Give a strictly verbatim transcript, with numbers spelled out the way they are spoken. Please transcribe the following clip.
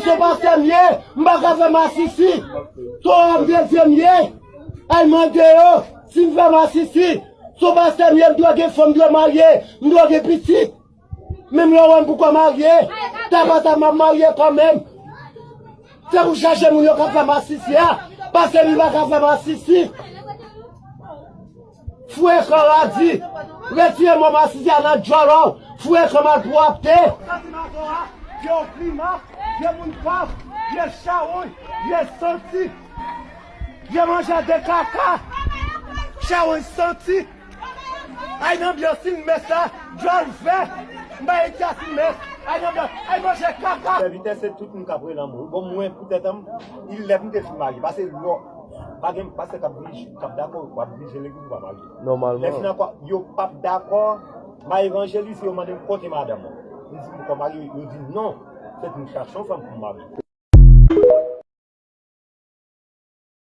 Se yon pastè m ye, m pa ka fè masisi. Se yon òm de Dye m ye. Al mande yo, si m fè masisi, se yon pastè m ye, m dwe gen fanm, m dwe marye, m dwe gen pitit. Menm lè w wè m poko marye, ta pa ta m ap marye kanmenm. Se pou chache moun yo k ap fè masisi a, paske li pa ka fè masisi. Frekan radi, retire mo masisi a nan djòl ou. Frekan malpwòpte. Vye oklima, vye moun pav, vye chawony, vye santi, vye manjè de kaka, chawony santi. Ay nan byen sin mès la, djòl vè, m bay ti a sin mès. Ay nan byen, ay manje kaka. Sèvitè se tout moun k ap rele anmwe. Bon, mwen, pou tèt an m, lè m te fin marye, pase lò, pa gen pastè k ap dirije, k ap dakò, w ap dirije legliz ou pa marye. Nòmalman. Lè fin ankò, yo p ap dakò, m a evanjelize, yo mande m kote madanm ou. M di m poko marye, yo di non, fòk m chache yon fanm pou m marye.